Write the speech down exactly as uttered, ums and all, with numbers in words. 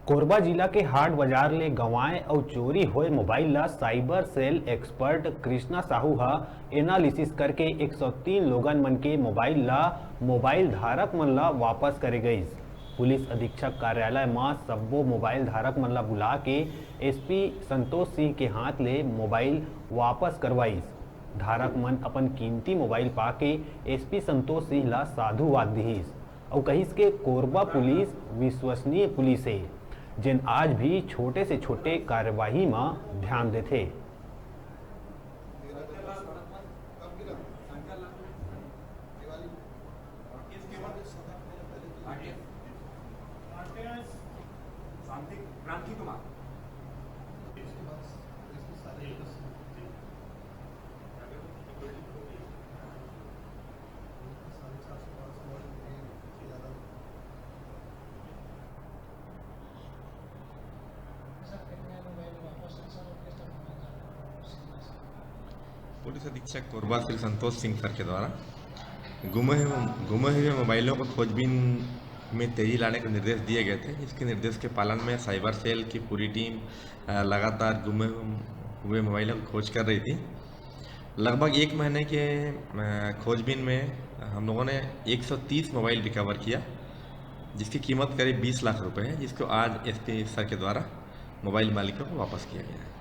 कोरबा जिला के हाट बाजार ले गंवाए अउ चोरी होए मोबाइल ला cyber cell expert Krishna Sahu ह एनालिसिस करके एक सौ तीन लोगन मन के मोबाइल ला मोबाइल धारक मन ला वापस करे गइस। पुलिस अधीक्षक कार्यालय म सब्बो मोबाइल धारक मन ला बुला के एसपी संतोष सिंह के हाथ ले मोबाइल वापस करवाइस। धारक मन अपन कीमती मोबाइल पाके एसपी संतोष सिंह ला साधुवाद दिहिस। अउ कहिस के कोरबा पुलिस विश्वसनीय पुलिस हे, जेन आज भी छोटे से छोटे कार्यवाही म ध्यान देथे। पुलिस अधीक्षक कोरबा श्री संतोष सिंह सर के द्वारा गुमे हुए गुमे हुए मोबाइलों को खोजबीन में तेजी लाने के निर्देश दिए गए थे। इसके निर्देश के पालन में साइबर सेल की पूरी टीम लगातार गुमे हुए मोबाइलों की खोज कर रही थी। लगभग एक महीने के खोजबीन में हम लोगों ने एक सौ तीस मोबाइल रिकवर किया, जिसकी कीमत करीब बीस लाख रुपए है, जिसको आज एसपी सर के द्वारा मोबाइल मालिकों को वापस किया गया है।